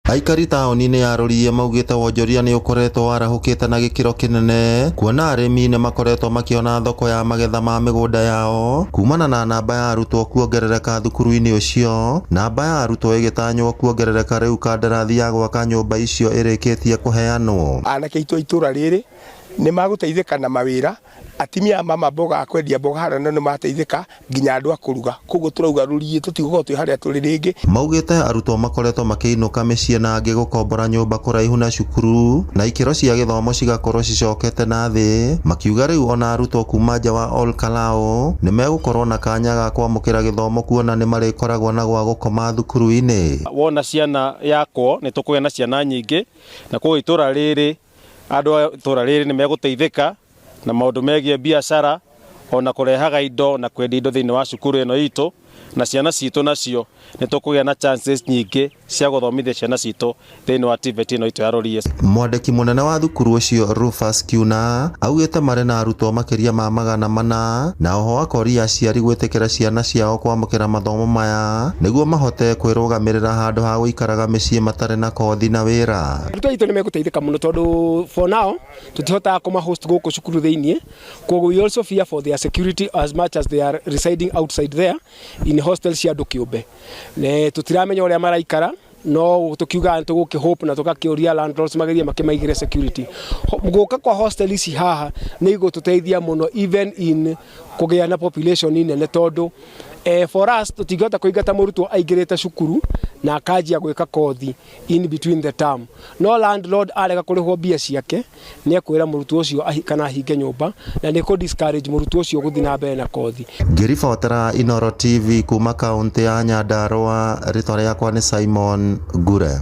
Aikari taũni-inĩ ya Rũriĩ maugĩte wonjoria nĩ ũkoretwo warahũkĩte na gĩkĩro kĩnene kuona arĩmi nĩ makoretwo makĩona thoko ya magetha ma mĩgũnda yao kumana na namba ya arutwo kuongerereka thukuru-inĩ ũcio, namba ya arutwo ĩgĩtanywo kuongerereka rĩu kandarathi ya gwaka nyũmba icio ĩrĩkĩtie kũheanwo. Anake aitũ a itũra rĩrĩ nĩ magũteithĩka na mawĩra, atimia a mama mboga a kwendia mboga harĩa nao nĩ mateithĩka nginya andũ a kũruga. Koguo tũrauga Rũriĩ tũtigũkorwo twĩ harĩa tũrĩ rĩngĩ. Maugĩte arutwo makoretwo makĩinũka mĩciĩ na angĩ gũkombora nyũmba kũraihu na cukuru na ikĩro cia gĩthomo cigakorwo cicokete na thĩ, makiuga rĩu ona arutwo kuma nja wa Ol Kalou nĩ megũkorwo na kanya ga kwamũkĩra gĩthomo kuona nĩ marĩkoragwo na gwa gũkoma thukuru-inĩ. Wona ciana yakwo nĩ tũkũgĩa na ciana nyingĩ na koguo itũra rĩrĩ andũ a itũra rĩrĩ nĩ megũteithĩka na maũndũ megiĩ biacara ona kũrehaga indo na kwendia indo thĩinĩ wa cukuru ĩno itũ na ciana citũ nacio nĩ tũkũgĩa na chances nyingĩ cia gũthomithia ciana citũ thĩinĩ wa TVET ĩno itũ ya Rũriĩ. Mwandĩki mũnene wa thukuru ũcio Rufus Kiuna augĩte marĩ na arutwo makĩria ma 400 na oho akoria aciari gwĩtĩkĩra ciana ciao kwamũkĩra mathomo maya nĩguo mahote kwĩrũgamĩrĩra handũ ha gũikaraga mĩciĩ matarĩ na kothi na wĩra. Arutwo aitũ nĩ megũteithĩka mũno tondũ for now tũtihotaga kũma host gũkũ cukuru thĩinĩ, koguo we also fear for their security as much as they are residing outside there in hostels cia andũ kĩũmbe. Tũtiramenya ũrĩa maraikara, no tũkiugaga nĩ tũgũkĩ hope na tũgakĩũria landlords magerie makĩmaigĩre security. Gũka kwa hostel ici haha nĩ igũtũteithia mũno even in kũgĩa na population nene tondũ for us tũtingĩhota kũingata mũrutwo aingĩrĩte cukuru na akanjia gwĩka kothi in between the term. No landlord arega kũrĩhwo mbia ciake nĩ ekwĩra mũrutwo ũcio kana ahinge nyũmba na nĩ kũ discourage mũrutwo ũcio gũthiĩ na mbere na kothi. Ngĩribotera Inooro TV kuma kaũntĩ ya Nyandarua, rĩtwa rĩakwa nĩ Simon Ngure.